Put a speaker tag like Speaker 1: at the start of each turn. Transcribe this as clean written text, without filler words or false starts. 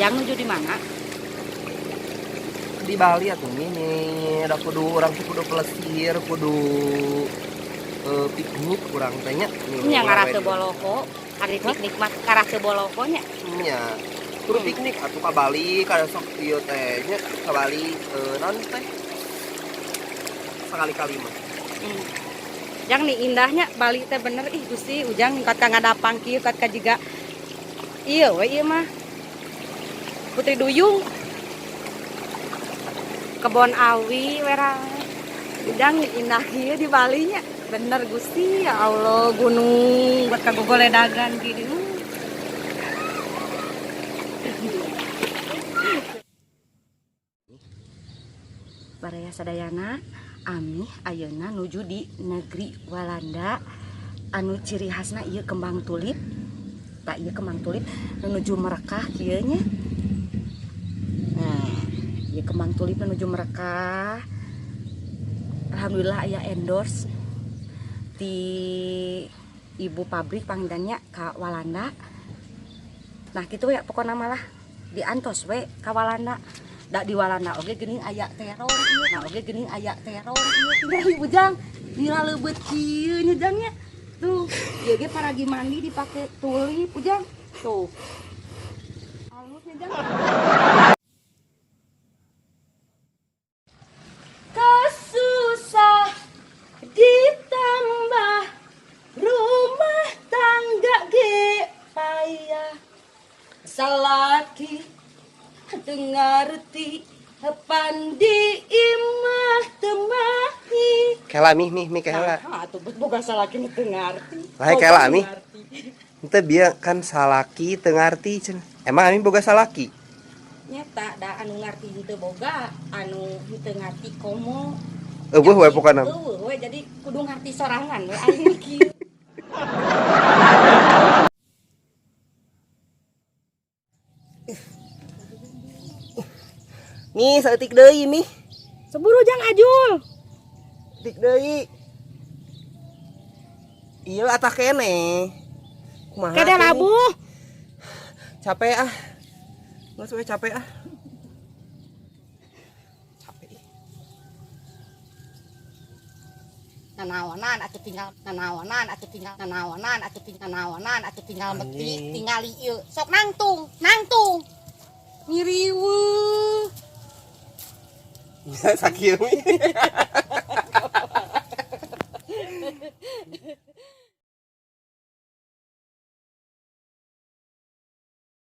Speaker 1: Jang nuju di mana?
Speaker 2: Di Bali atuh ini ada kudu urang teh kudu pelesir, kudu piknik urang teh nya.
Speaker 1: Nya ngarah teu boloko, ari piknik mah ngarah teu boloko nya.
Speaker 2: Nya. Kudu piknik atuh ka Bali, kada sok ieu teh nya ka Bali naon teh? Sekali-kali mah.
Speaker 1: Jang nih indahnya Bali teh bener ih Gusti, Ujang kat ka ngadapang kieu kat ka jiga ieu we ieu mah. Putri Duyung. Kebon awi wera. Ujang nih indah kieu di Bali nya. Bener Gusti, ya Allah, gunung buat kagogoledagan gini. Baraya sadayana, amih ayeuna nuju di negeri Walanda anu ciri khasna ieu kembang tulip. Tak ieu kembang tulip menuju merekah kieu nya. Nah, ieu kembang tulip menuju merekah. Alhamdulillah aya endorse di ibu pabrik panggilannya ka Walanda. Nah, gitu ya pokokna malah diantos we ka Walanda. Da di Walanda oge geuning aya terong ieu. Nah, oge geuning aya terong ieu. Tinggal Ujang, nila leubeut kieu nya Jang nya. Tuh, ieu ge paragi mandi dipake tulip Ujang. Tuh. Alusnya Jang. Kesusah ditambah rumah tangga ge payah. Salaki teu ngarti pandi imah temahi.
Speaker 2: Kela mih mih mih kela.
Speaker 1: Nah, atuh boga salaki nu teu ngarti.
Speaker 2: Lain kela mih. Henteu bieu kan salaki teu ngarti cenah. Emang ami boga salaki?
Speaker 1: Nyata da anu ngarti henteu boga, anu henteu ngarti komo.
Speaker 2: Eueuh we pokona.
Speaker 1: Eueuh we jadi kudu ngarti sorangan we aing kieu.
Speaker 2: Mi saeutik deui mi.
Speaker 1: Seburu Jang ajul.
Speaker 2: Saeutik deui. Ieu atah keneh. Kumaha?
Speaker 1: Kade labuh.
Speaker 2: Capek ah. Geus we capek ah. Capek.
Speaker 1: Nanaonan atuh tinggal nanaonan atuh tinggal nanaonan atuh tinggal nanaonan atuh tinggal meti tingali ieu. Sok nangtung, nangtung. Ngiriweuh.
Speaker 2: Sakieu mi.